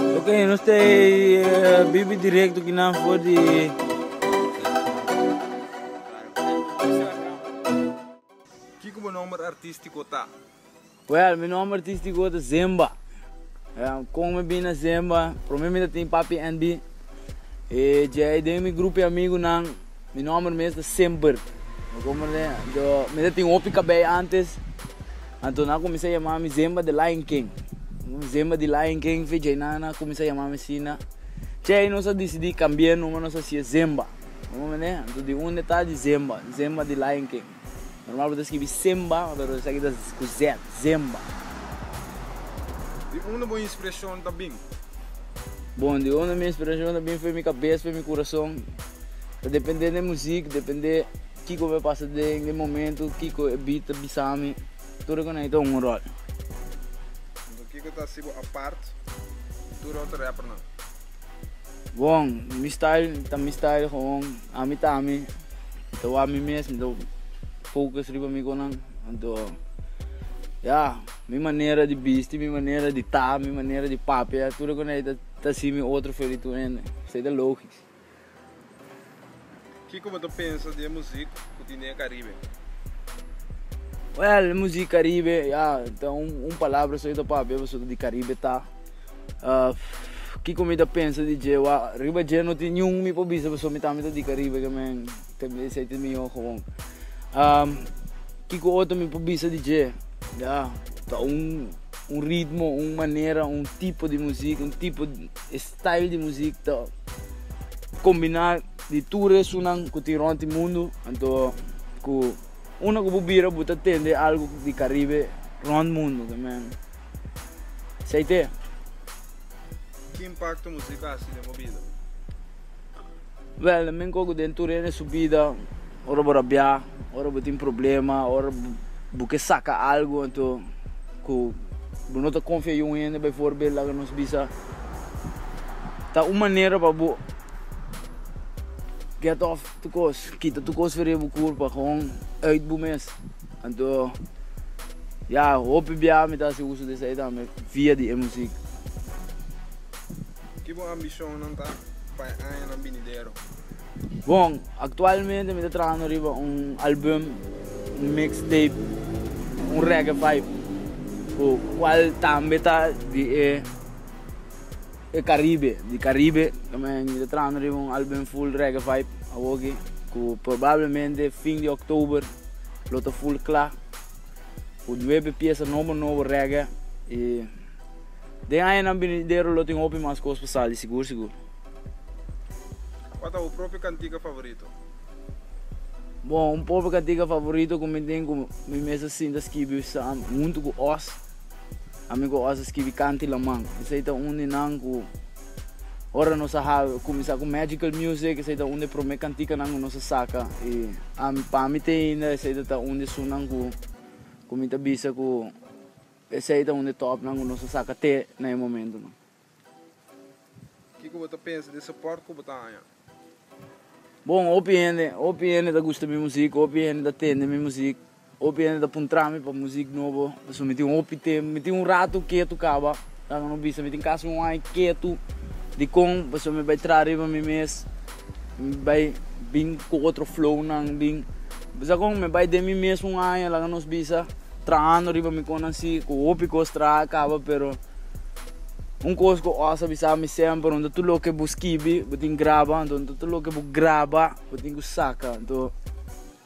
Ok, nos ta bibi directo kinan for di. Kiko bo nomber artístiko ta? Well, mi nomber artístiko ta Zemba. Kon mi bin na Zemba? Prome mi ta tin Papi NB. E dje den mi grupo di amigunan, mi nomber mes ta Semper. Bo komprende? Anto mi ta tin hopi kabei antes, anto nan a kuminsá yama mi Zemba the Lion King. Zemba di Lion King, fe dje nan a kuminsá yama mi asina. Dje nos a disidí kambia e nomber, nos a hasié Zemba. Bo komprende? Anto di unda ta di Zemba, Zemba di Lion King. Normal bo ta skibi Semba, pero esaki ta ku Z, Zemba. Di unda bo inspirashon ta bin? Bon, di unda mi inspirashon ta bin for mi kabes, for mi kurason. Ta depende den muzik, depende kiko mi a pasa den den momento, kiko e beat ta bisa mi. Tur e konai ta un ròl. Anto kiko ta hasi bo apart di tur e otro rappernan? Bon, mi style ta mi style gewoon, ami ta ami, mi ta wak mi mes, mi ta focus riba mi konan, anto ya, mi manera di bisti, mi manera di ta, mi manera di papia, tur e konan ei ta hasi mi otro for di tur hende, esei ta logis. Kiko bo ta pensa di e muzik ku tin den e Karibe? Well, e muzik Karibe, ya, ta un palabra so e ta papia pasobra di Karibe ta. Kiko mi ta pensa di dje? Wak, riba dje no tin niun mi por bisa pasobra mi tambe ta di Karibe ke men esei ta mihó gewoon. Kiko otro mi por bisa di dje? Ya, ta un un ritmo, un manera, un tipo di muzik, un tipo style di muzik ta kombiná di tur esunnan ku tin rònt di mundu, anto ku unda ku bo bira bo ta tende algu di Karibe rònt mundu ke men. Esei te. Ki impakto musika a hasi den bo bida? Wèl, mi nko ku den tur hende su bida, ora bo rabiá, ora bo tin problema, ora bo ke saka algu anto ku bo no ta konfia yun hende baivoorbeeld laga nos bisa ta un manera pa bo get off tur kos, kita tur kos for riba bo kurpa, gewoon uit bo mes. Anto ya hopi bia mi ta hasi uso di esei tambe via di e muzik. Ki bo ambishonnan ta pa e añanan binidero? Bon, aktualmente mi ta trahando riba un album, un mixtape, un reggae vibe ku kual tambe ta di e e Karibe, di Karibe. Mi ta trahando riba un album full reggae vibe awoki ku probablemente fin di oktober lo ta full kla ku nuebe piesa nobo nobo reggae i den añanan binidero lo tin hopi mas kos pa sali sigur sigur. Kua ta bo propio kantika favorito? Bon, un propio kantika favorito ku mi tin ku mi mes a sinta skibi huntu ku Os, ami ku Os a skibi Kanti Laman. Esei ta un di nan ku Ora nos a cuminsa cu Magical Music, esey ta un di e prome canticanan cu nos a saca y ami pa mi te ainda esey ta un di esunnan cu cu mi ta bisa cu esey ta un di e topnan cu nos a saca te na e momentonan. Kico bo ta pensa di e support cu bo ta haña? Bon, hopi hende, hopi hende ta gusta mi muziek, hopi hende ta tende mi muziek, hopi hende ta puntra mi pa muziek nobo, pasobra mi tin hopi tempo, mi tin un rato ketu kaba, laga no bisa, mi tin kasi un aña ketu, dikon? Pasobra mi bai traha riba mi mes, mi bai bin ku otro flownan, bin, bisa kon? Mi bai den mi mes un aña, laga nos bisa, trahando riba mi konan si, ku hopi kos traha kaba, pero. Un kos ku Os a bisa mi semper, unda tur loke bo skibi bo tin graba, anto unda tur loke bo graba bo tin ku saka. Anto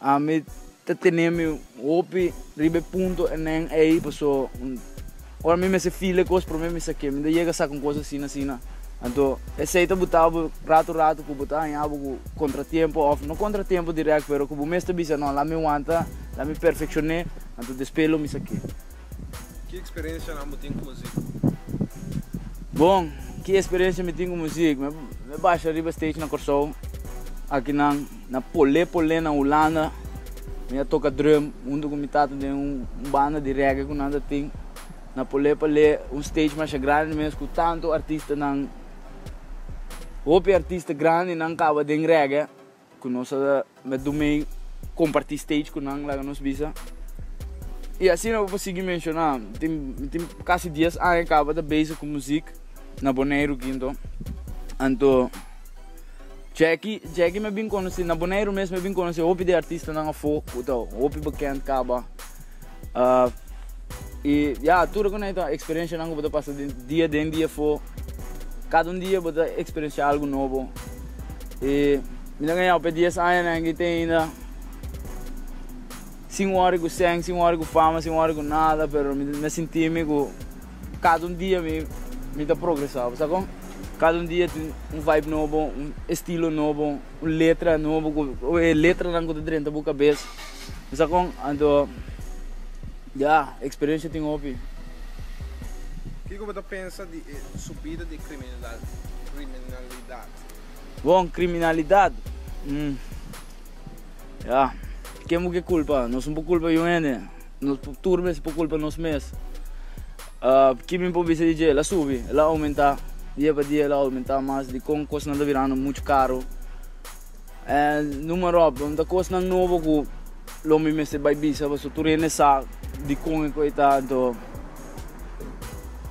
ami ta tene mi hopi riba e punto enen ei paso ora mi mester feel e kos prome mi sak'é, mi ta yega saka un kos asina asina. Anto esei ta buta bo ratu ratu ku bo ta haña bo ku kontratiempo òf no kontratiempo dirèkt pero ku bo mes ta bisa no laat mi wanta, laat mi perfekshoné anto despues lo mi sak'é. Ki eksperensianan bo tin ku muzik? Bon, ki eksperensia mi tin ku muzik? Mi basha riba stage na Kòrsou, akinan na Polé Polé na Hulanda. Mi a toka drum huntu ku mi tata den un banda di reggae ku nan ta tin na Polé Polé, un stage masha grandi mes ku tantu artistanan, hopi artista grandinan kaba den reggae. Ku nos a met dumei kompartí stage ku nan laga nos bisa. I asina bo por sigui menshoná. Mi tin mi tin kasi dies aña kaba ta bezig ku muzik. Na Boneiru kinto. Anto Jackie, Jackie mi a bin konosé, na Boneiru mes mi a bin konosé hopi di e artistanan afó ku ta hopi bekend kaba. I ya, tur ku nan ta eksperenshanan ku bo ta pasa den dia den dia afó. Kada un dia bo ta eksperenshá algu nobo. I mi ta gaña pa e dies añanan aki te ainda sin wòri ku sèn, sin wòri ku fama, sin wòri ku nada, pero mi a sinti mi ku. Kada un dia mi mi ta progresá, bo sa kon? Kada un dia tin un vibe nobo, un estilo nobo, un letra nobo ku e letranan ku ta drenta bo kabes, bo sa kon? Anto ya, eksperensia tin hopi. Kiko bo ta pensa di e subida di kriminalidat? Bon, kriminalidat, ya, ken bo ke kulpa? Nos no por kulpa yu hende. Nos tur mester por culpa nos mes. Ki mi por bisa di dje? El a subi, el a aumenta, dia pa dia el a aumenta mas, dikon kosnan ta birando muchu karu. Numa ròp, ta kosnan nobo ku lo mi mester bai bisa pasobra tur hende sa dikon e kos ta, anto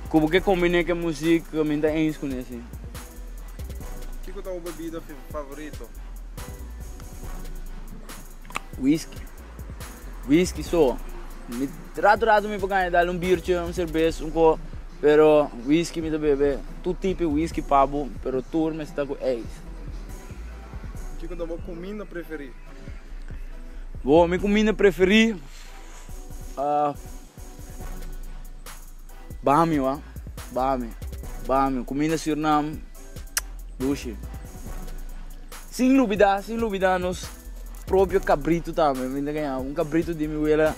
ku bo ke kombiné ku e muzik mi ta eens kuné si. Kiko ta bo bebida favorito? Whisky. Whisky so. Mi rato rato mi por gana dal un biertje, un serbes, un ko, pero whisky mi ta bebe. Tur tipo di whisky pa bo, pero tur mester ta ku ijs. Kiko ta bo kuminda preferí? Bo, mi kuminda preferí, bami wa, bami, bami. Kuminda Surinam, dushi. Sin lubida, sin lubida nos propio cabrito tambe, mi ta gaña un cabrito di mi wela,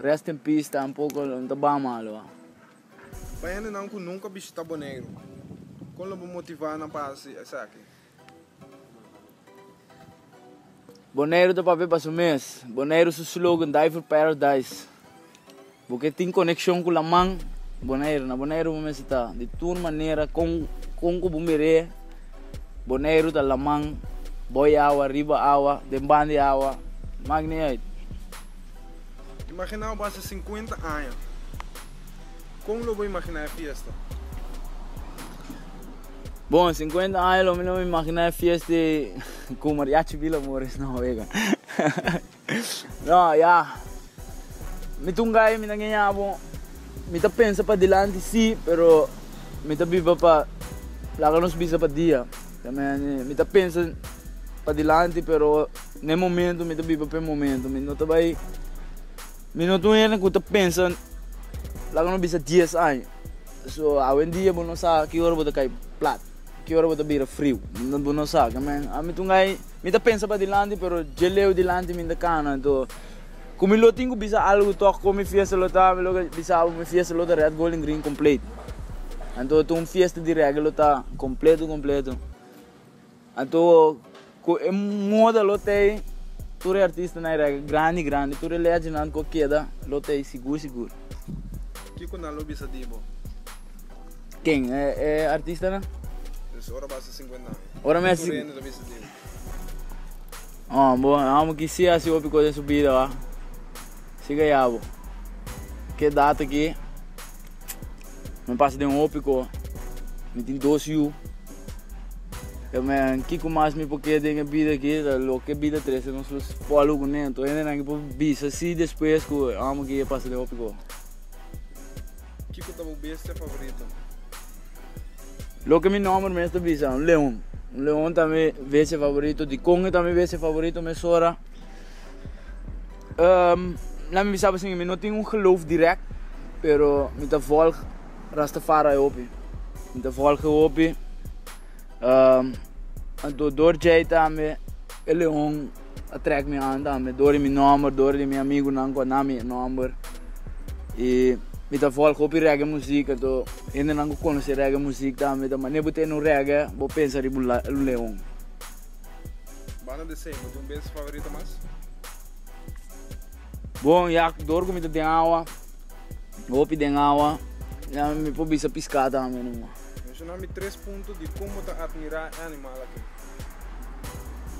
rest in peace tampoco no ta ban malo. Pa hendenan ku nunka bishita Boneiru, kon lo bo motivá nan pa hasi esaki? Boneiru ta papia pa su mes. Boneiru su slogan Dive for Paradise. Bo ke tin konekshon ku laman, Boneiru. Na Boneiru bo mester ta. Di tur manera kon kon ku bo mir'é, Boneiru ta laman, boi awa, riba awa, den banda di awa, maak ni uit. Imaginá bo hasi sinkuenta aña. Kon lo bo imaginá e fiesta? Bon, sinkuenta aña lo mi no imaginá e fiesta ku Mariachi Villamores no wega. No, ya. Mi ta un gai, mi ta ngeña bo. Mi ta pensa padilanti sí, pero mi ta biba pa laga nos bisa pa dia. Mi ta pensa padilanti, pero n'e momento mi ta biba p'e momento. Mi no ta bai, mi no ta un hende ku ta pensa laga nos bisa dies aña. So, awendia bo no sa ki ora bo ta kai plat, ki ora bo ta bira friu. Bo no sa. Ami ta un gai. Mi ta pensa pa dilanti pero dje leu dilanti mi ta cana anto cu mi lo tin cu bisa algo toch con mi fiesta lo ta mi lo bisa bo mi fiesta lo ta red gold and green completo anto ta un fiesta di reggae lo ta completo completo anto cu e moda lo tey tur e artistanan di reggae grandi grandi tur e legendnan cu a keda lo tey sigur sigur. Kico nan lo bisa di bo? Ken? E artistanan? Dus ora bo hasi 50 aña. Ora mi hasi. Tur hende ta bisa di bo. Oh, bo amo ki si hasi hopi kos den su bida wa. Siga ya bo. Ke data aki mi pasa den hopi ko. Mi tin dos yu. Kiko mas mi por ke den e bida aki ta loke bida trese nos lo follow kuné. Anto hendenan ki por bisa si despues ku amo ki a pasa den hopi ko. Kiko ta bo bestia favorito? Loke mi nomber mes ta bisa, un leon. Un leon ta mi bestia favorito. Dikon e ta mi bestia favorito mesora? Um, laat mi bisa bo asin, mi no tin un geloof direct, pero mi ta volg Rastafari hopi. Mi ta volg e hopi. Um, anto door djei tambe e leon a trek mi aan tambe door di mi nomber, door di mi amigunan ku a na mi nomber. I mi ta volg hopi reggae muziek, anto hendenan ku konosé reggae muziek tambe ta manera bo tene un reggae bo pensa riba un leon. Banda di esei, bo tin un bes favorito mas? Bon, ya door ku mi ta den awa, hopi den awa, ya mi por bisa piská tambe numa. Menshoná mi tres punto di kon bo ta atmirá e animal aki.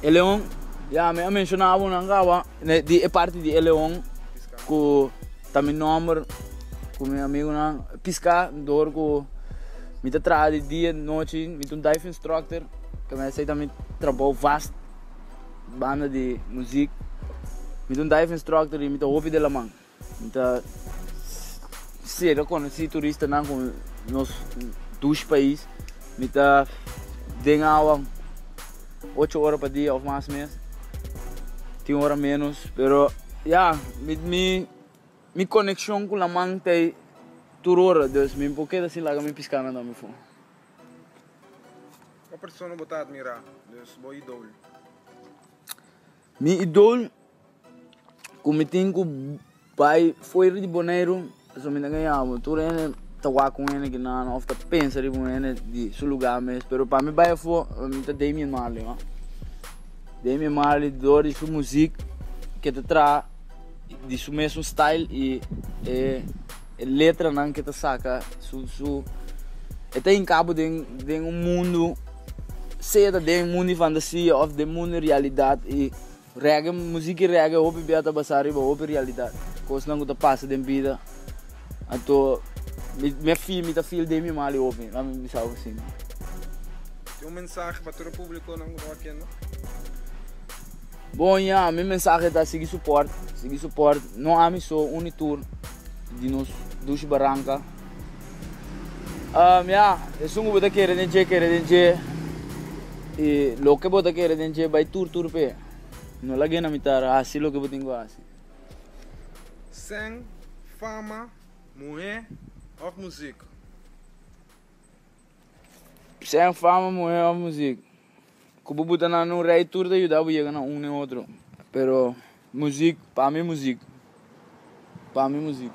E leon, ya mi a menshoná bo nan kaba di e parti di e leon ku ta mi nòmber ku mi amigunan piská dor ku. Mi ta traha di dia nochi, mi ta un dive instructor, ku mi esei ta mi trabou vast banda di muzik. Mi ta un dive instructor i mi ta hopi den laman. Mi ta sera konosí turistanan ku nos dushi pais. Mi ta den awa ocho ora pa dia òf mas mes, tin ora ménos, pero ya mi mi. Mi konekshon ku laman ta ei tur ora, dus mi por keda sin laga mi piskanan na mi fon. Kua persona bo ta admirá, dus bo idol? Mi idol ku mi tin ku bai fuera di Boneiru, pasobra mi ta gaña bo, tur hende ta wak un hende kinan òf ta pensa riba un hende di su lugá mes, pero pa mi bai afó mi ta Damian Marley. Damian Marley dor di su muzik ke ta traha. Di su mesun style y e letranan ke ta saca su su e ta hinca bo den den un mundo sea ta den mundo di fantasia of den mundo di realidad y reggae musica y reggae hopi bia ta basa riba hopi realidad cosnan cu ta pasa den bida anto mi mi a feel mi ta feel den mi mali hopi laat mi bisa bo asina. Tin un mensahe pa tur e publiconan cu ta wakiendo? Bon ya, mi mensahe ta sigui support, sigui support, no ami so, un y tur di nos dushi baranka. Um, ya, esun ku bo ta kere den dje, kere den dje, y loke bo ta kere den dje bai tur tur p'e. No lag'e na mitar, hasi loke bo tin ku hasi. Sèn, fama, muhé òf muzik? Sèn, fama, muhé òf muzik? Ku bo buta nan un rei tur ta yuda bo yega na un ni otro pero muzik pa mi muzik pa mi muzik.